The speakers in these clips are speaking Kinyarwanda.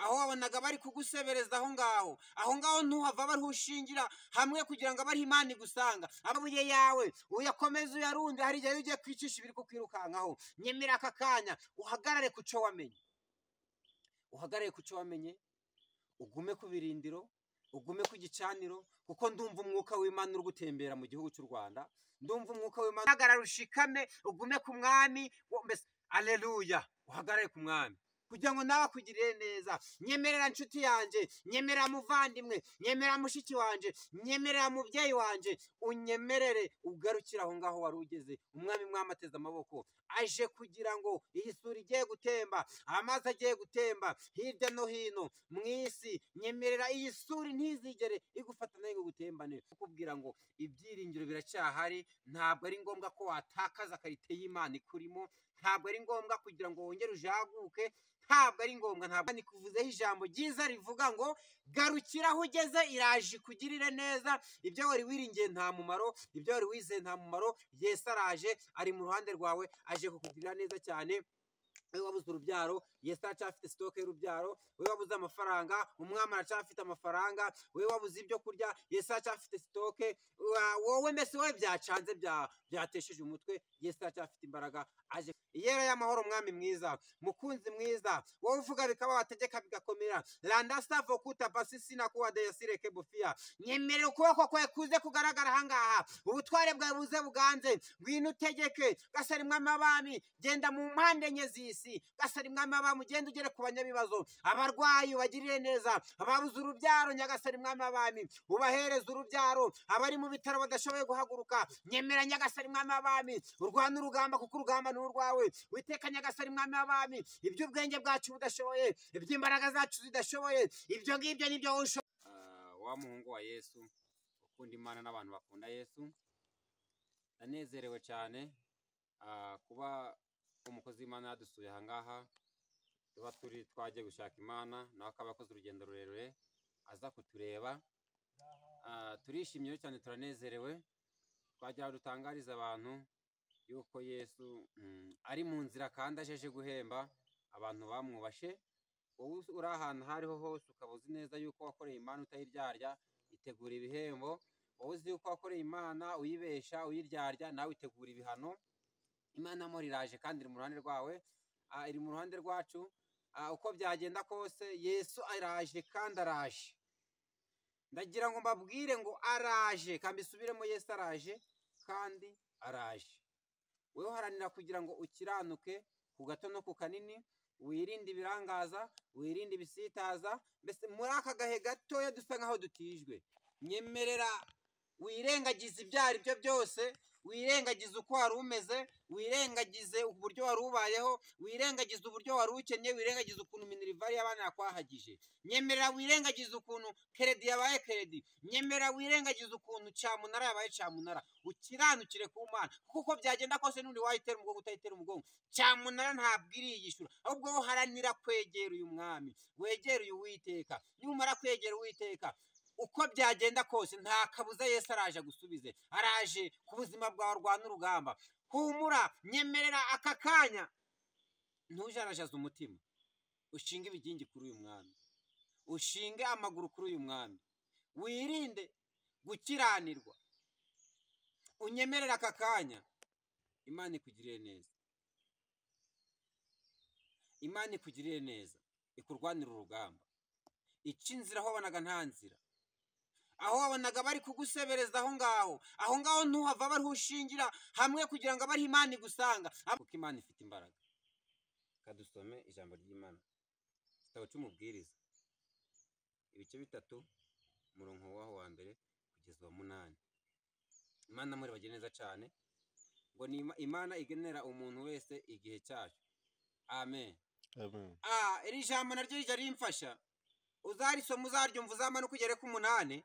Aho wabonaga bari kugusebereza aho ngaho, aho ngaho ntuhava, bariho ushingira hamwe kugira ngo abariho Imana igusanga. Amabuye yawe uyakomeze uyarunde, hari igihe ugiye kwicisha ibiri kukwirukankaho. Nyemera aka kanya uhagarare ku cyo wamenye, uhagarare ku cyo wamenye, ugume ku birindiro, ugume ku gicaniro, kuko ndumva umwuka w'Imana uri gutembera mu gihugu cy'u Rwanda. Ndumva umwuka w'Imana. Hagarara ushikame, ugume ku mwami, mbese aleluya, uhagarare ku mwami kugira ngo nawe akugirire neza. Nyemerera nshuti yanjye, nyemerera muvandimwe, nyemerera mushiki wanjye, nyemerera mubyeyi wanjye, unyemerere ugarukire aho ngaho wari ugeze. Umwami mwamateze amaboko aje kugira ngo iyi sura igiye gutemba, amazi agiye gutemba hirya no hino mu isi. Nyemerera iyi sura ntizigere igufata nayo ngo igutembane. Kukubwira ngo ibyiringiro biracyahari, ntabwo ari ngombwa ko watakaza karite y'Imana ikurimo, ntabwo ari ngombwa kugira ngo wongere ujaguke, ntabwo ari ngombwa. Ntabwo nikuvuzeho ijambo ryiza rivuga ngo garukira aho ugeze, iraje ikugirire neza. Ibyo wari wiringiye nta mumaro, ibyo wari wizeye nta mumaro. Yesu araje, ari mu ruhande rwawe, aje kukugirira neza cyane. Wowe wabuze urubyaro, Yesu aracyafite stock y'urubyaro. Wowe wabuze amafaranga, umwami aracyafite amafaranga. Wowe wabuze ibyo kurya, Yesu aracyafite stock. Wowe mbese wowe byacanze, byatesheje umutwe, Yesu aracyafite imbaraga. Aje iyera y'amahoro, mwami mwiza, mukunzi mwiza, wowe uvuga bikaba, wategeka bigakomera. Randasta vokuta pasisi na kuwa deyasireke bufiya. Nyemerera ukuboko kwawe kuze kugaragara ahangaha, ubutware bwawe buze buganze. Ngwino utegeke gasari mwami w'abami, genda mu mpande enye z'isi. Gasari mwami w'abami, ugende ugere ku banyabibazo, abarwayi ubagirire neza, ababuze urubyaro nyagasani mwami w'abami ubahereze urubyaro, abari mu bitaro badashoboye guhaguruka, nyemera nyagasani mwami w'abami urwane urugamba, kuko urugamba ni urwawe. Witeka nyagasani mwami w'abami, iby'ubwenge bwacu budashoboye, iby'imbaraga zacu zidashoboye, ibyo ngibyo nibyo wowe ushoboye. Wa muhungu wa Yesu ukunda Imana n'abantu bakunda Yesu, ndanezerewe cyane kuba umukozi w'Imana yadusuye aha ngaha. Tuba turi twagiye gushaka Imana, nawe akaba akoze urugendo rurerure aza kutureba. Turishimye cyane, turanezerewe. Twagira ngo dutangarize abantu yuko Yesu ari mu nzira kandi ajeje guhemba abantu bamwubashe. Wowe uri ahantu aho ariho hose ukaba uzi neza yuko wakoreye Imana utayiryarya, itegura ibihembo. Wowe uzi yuko wakoreye Imana uyibesha, uyiryarya, nawe itegura ibihano. Imana amahoro iraje kandi iri mu ruhande rwawe, iri mu ruhande rwacu. Uko byagenda kose Yesu araje kandi araje. Ndagira ngo mbabwire ngo araje, kandi mbisubiremo, Yesu araje kandi araje. Wowe uharanira kugira ngo ukiranuke ku gato no ku kanini, wirinde ibirangaza, wirinde ibisitaza, mbese muri aka gahe gatoya dusa nkaho dutijwe, nyemerera wirengagize ibyo ari byo byose, wirengagize uko wari umeze, wirengagize uburyo wari ubayeho, wirengagize uburyo wari ukennye, wirengagize ukuntu minerivari y'abana yakwahagije, nyemerera wirengagize ukuntu keredi yabaye keredi, nyemerera wirengagize ukuntu cyamunara yabaye cyamunara, ukiranukire ku Mana, kuko byagenda kose n'undi wayitera umugongo utayitera umugongo, cyamunara ntabwo iriyishyura. Ahubwo wowe uharanira kwegera uyu mwami, wegere uyu Uwiteka. Numara kwegera Uwiteka, uko byagenda kose nta kabuza Yesu araje agusubize, araje ku buzima bwawe arwana urugamba. Humura, nyemerera aka kanya ntujarajaze umutima, ushinge ibigingi kuri uyu mwami, ushinge amaguru kuri uyu mwami, wirinde gukiranirwa, unyemerere aka kanya Imana ikugirire neza, Imana ikugirire neza, ikurwanire urugamba, ica inzira aho wabonaga nta nzira, aho wabonaga bari kugusebereza aho ngaho, aho ngaho ntuhava, bariho ushingira hamwe kugira ngo abariho Imana igusanga, kuko Imana ifite imbaraga. Kadusome ijambo ry'Imana, igitabo cy'Umubwiriza, ibice 3, umurongo waho wa mbere kugeza uwa 8. Imana muri bagire neza cyane, ngo ni Imana igenera umuntu wese igihe cyayo. Amen. Amen. Iri jambo naryo rijya rimfasha, uzarisoma uzaryumva uzamanuka ugere ku 8.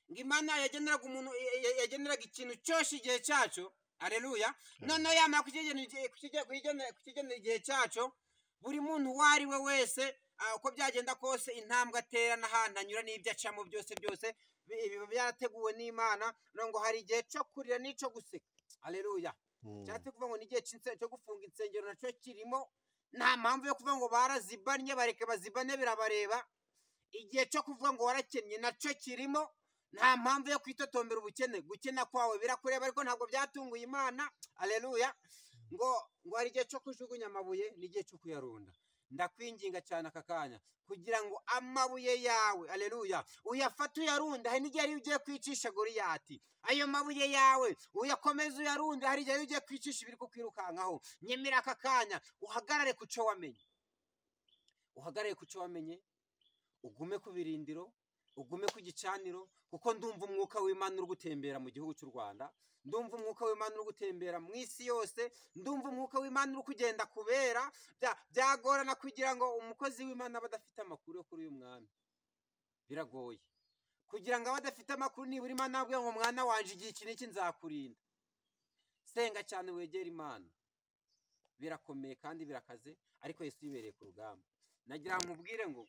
Ngo Imana yageneraga umuntu, yageneraga ikintu cyose igihe cyaco. Aleluya. Noneho yamara kukigenera igihe cyaco, buri muntu uwo ari we wese, uko byagenda kose, intambwe atera n'ahantu anyura n'ibyo acamo byose byose biba byarateguwe n'Imana. Ngo hari igihe cyo kurira n'icyo guseka. Aleluya. Cyatse kuvuga ngo ni igihe cyo gufunga insengero nacyo kirimo, Nta mpamvu yo kuvuga ngo barazibanye, bareke bazibane, birabareba. Igihe cyo kuvuga ngo warakennye nacyo kirimo. Nta mpamvu yo kwitotombera ubukene. Gukena kwawe birakureba, ariko ntabwo byatunguye Imana. Aleluya. Ngo hari igihe cyo kujugunya amabuye n'igihe cyo kuyarunda. Ndakwinginga cyane aka kanya kugira ngo amabuye yawe, aleluya, uyafate uyarunde. Hari n'igihe ariyo ugiye kwicisha Goliyati. Ayo mabuye yawe uyakomeze uyarunde. Hari igihe ugiye kwicisha ibiri kukwirukankaho. Nyemera aka kanya uhagarare ku cyo wamenye, uhagarare ku cyo wamenye, ugume ku birindiro, ugume ku gicaniro, kuko ndumva umwuka w'Imana uri gutembera mu gihugu cy'u Rwanda, ndumva umwuka w'Imana uri gutembera mu isi yose, ndumva umwuka w'Imana uri kugenda kubera. Byagorana kugira ngo umukozi w'Imana abe adafite amakuru yo kuri uyu mwami. Biragoye kugira ngo abe adafite amakuru. Nibura Imana yabwiye ngo mwana wanje igihe iki n'iki nzakurinda. Senga cyane, wegere Imana. Birakomeye kandi birakaze, ariko Yesu yibereye ku rugamba. Nagira ngo nkubwire ngo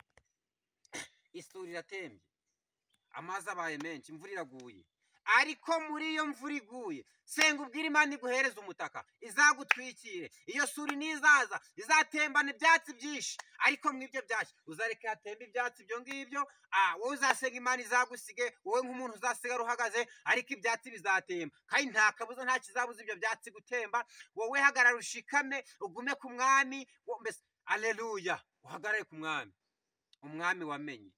isuri iratembye, amazi abaye menshi, imvura iraguye, ariko muri iyo mvura iguye senga ubwire Imana iguhereze umutaka, izagutwikire. Iyo suri nizaza izatembana ibyatsi byinshi, ariko mu ibyo byatsi uzareka hatemba ibyatsi ibyo ngibyo. Wowe uzasenga Imana izagusige, wowe nk'umuntu uzasigara uhagaze, ariko ibyatsi bizatemba, kandi nta kabuza, nta kizabuza ibyo byatsi gutemba. Wowe hagarara ushikame, ugume ku mwami. Mbese aleluya, uhagarare ku mwami, umwami wamenye,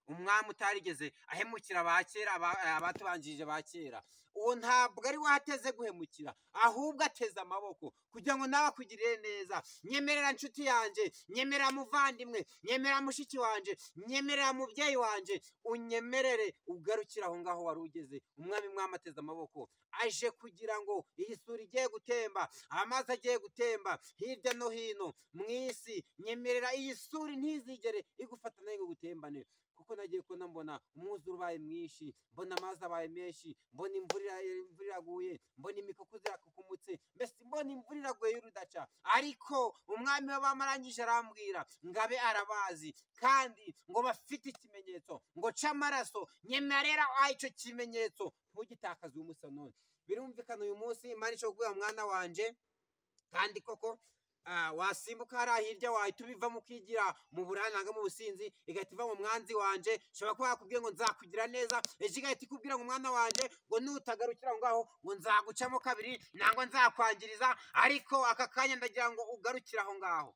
umwami utarigeze ahemukira abakera, abatubanjirije ba kera. Uwo ntabwo ari we ateze guhemukira, ahubwo ateze amaboko kugira ngo nawe akugirire neza. Nyemerera nshuti yanjye, nyemerera muvandimwe, nyemerera mushiki wanjye, nyemerera mubyeyi wanjye, unyemerere ugarukire aho ngaho wari ugeze. Umwami ateze amaboko, aje kugira ngo iyi suri igiye gutemba, amazi agiye gutemba hirya no hino mu isi, nyemerera iyi suri ntizigere igufata nayo ngo igutembane. Kuko nagiye kubona mbona umwuzure ubaye mwinshi, mbona amazi abaye menshi, mbona imvura iraguye, mbona imikuku zirakukumutse, mbese mbona imvura iraguye y'urudaca. Ariko umwami w'abamarangije arambwira ngabe arabazi, kandi ngo bafite ikimenyetso ngo c'amaraso. Nyemerera icyo kimenyetso ntugitakaze uyu munsi none. Birumvikana uyu munsi Imana ishobora kuguha mwana wanje, kandi koko wasimbuka hariya hirya wahita ubivamo ukigira mu buranga mu businzi, igahita iva mu mwanzi wanje. Shobora kuba yakubwiye ngo nzakugira neza, ejo igahita ikubwira ngo mwana wanje ngo nutagarukira aho ngaho ngo nzagucamo kabiri nangwa nzakwangiriza. Ariko aka kanya ndagira ngo ugarukire aho ngaho,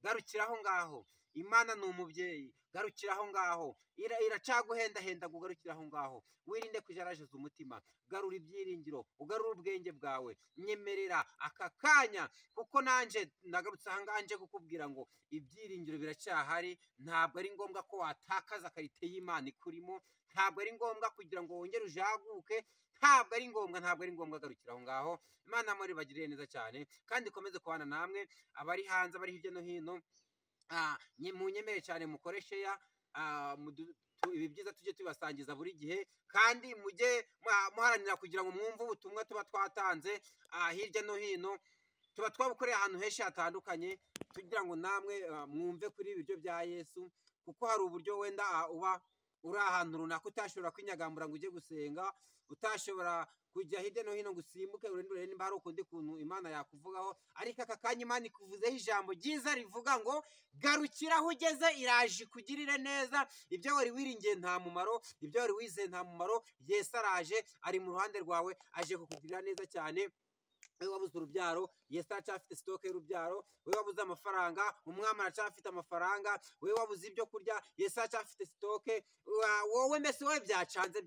garukira aho ngaho. Imana ni umubyeyi, garukira aho ngaho. Iracaguhendahenda ngo ugarukire aho ngaho. Wirinde kujarajaza umutima, garura ibyiringiro, ugarure ubwenge bwawe. Nyemerera aka kanya, kuko nanje nagarutse aha ngaha nje kukubwira ngo ibyiringiro biracyahari. Ntabwo ari ngombwa ko watakaza karite y'Imana ikurimo, ntabwo ari ngombwa kugira ngo wongere ujaguke, ntabwo ari ngombwa, ntabwo ari ngombwa. Garukira aho ngaho. Imana muri bagirire neza cyane, kandi ikomeze kubana namwe abari hanze, abari hirya no hino. Munyemere cyane mukoreshe ya ibi byiza tujye tubasangiza buri gihe, kandi mujye muharanira kugira ngo mwumve ubutumwa tuba twatanze hirya no hino. Tuba twabukoreye ahantu henshi hatandukanye tugira ngo namwe mwumve kuri ibiryo bya Yesu, kuko hari uburyo wenda uba uri ahantu runaka utashobora kwinyagambura ngo ujye gusenga, utashobora kujya hirya no hino ngo usimbuke urende nimba hari ukundi kuntu Imana yakuvugaho. Ariko aka kanya Imana ikuvuzeho ijambo ryiza rivuga ngo garukira aho ugeze, iraje ikugirire neza. Ibyo wari wiringiye nta mumaro, ibyo wari wizeye nta mumaro. Yesu araje, ari mu ruhande rwawe, aje kukugirira neza cyane. Wowe wabuze urubyaro, Yesu aracyafite sitoke y'urubyaro. Wowe wabuze amafaranga, umwami aracyafite amafaranga. Wowe wabuze ibyo kurya, Yesu aracyafite sitoke. Wowe mbese wowe byacanze,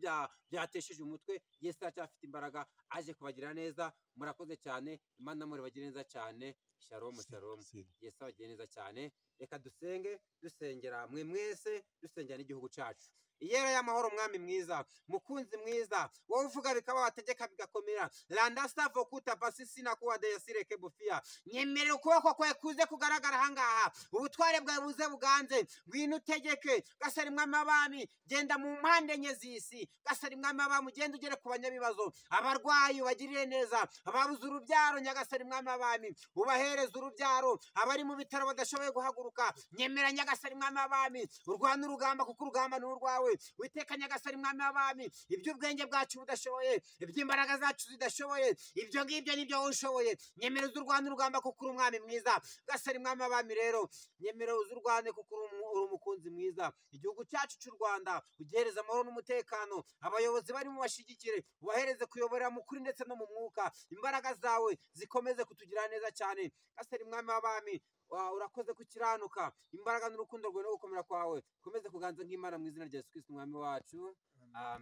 byatesheje umutwe, Yesu aracyafite imbaraga, aje kubagira neza. Murakoze cyane, Imana muri bagire neza cyane. Shalom, shalom. Yesu abagire neza cyane. Reka dusenge, dusengera mwe mwese, dusengera n'igihugu cyacu. Iyera y'amahoro, mwami mwiza, mukunzi mwiza, wowe uvuga bikaba, wategeka bigakomera. Randasta vokuta pasisi na kuwa deyasireke bufia. Nyemerera ukuboko kwawe kuze kugaragara ahangaha, ubutware bwawe buze buganze. Ngwino utegeke, Gasari mwami w'abami, genda mu mpande enye z'isi. Gasari mwami w'abami, ugende ugere ku banyabibazo, abarwayi ubagirire neza, ababuze urubyaro, Nyagasari mwami w'abami ubahereze urubyaro, abari mu bitaro badashoboye guhaguruka, nyemera Nyagasari mwami w'abami urwana urugamba, kuko urugamba ni urwawe. Witeka Nyagasari mwami w'abami, iby'ubwenge bwacu budashoboye, iby'imbaraga zacu zidashoboye, ibyo ngibyo nibyo wowe ushoboye. Nyemera Nyemerera uzurwane urugamba kuko uri umwami mwiza. Gasari mwami w'abami rero, nyemerera uzurwane kuko uri umukunzi mwiza. Igihugu cyacu cy'u Rwanda ugihereze amahoro n'umutekano, abayobozi barimo bashigikire, ubahereze kuyoborera mu kuri ndetse no mu mwuka. Imbaraga zawe zikomeze kutugira neza cyane. Gasari mwami w'abami, urakoze gukiranuka, imbaraga n'urukundo rwawe no gukomera kwawe ukomeze kuganza nk'Imana mu izina rya Yesu Kristo umwami wacu. Amen.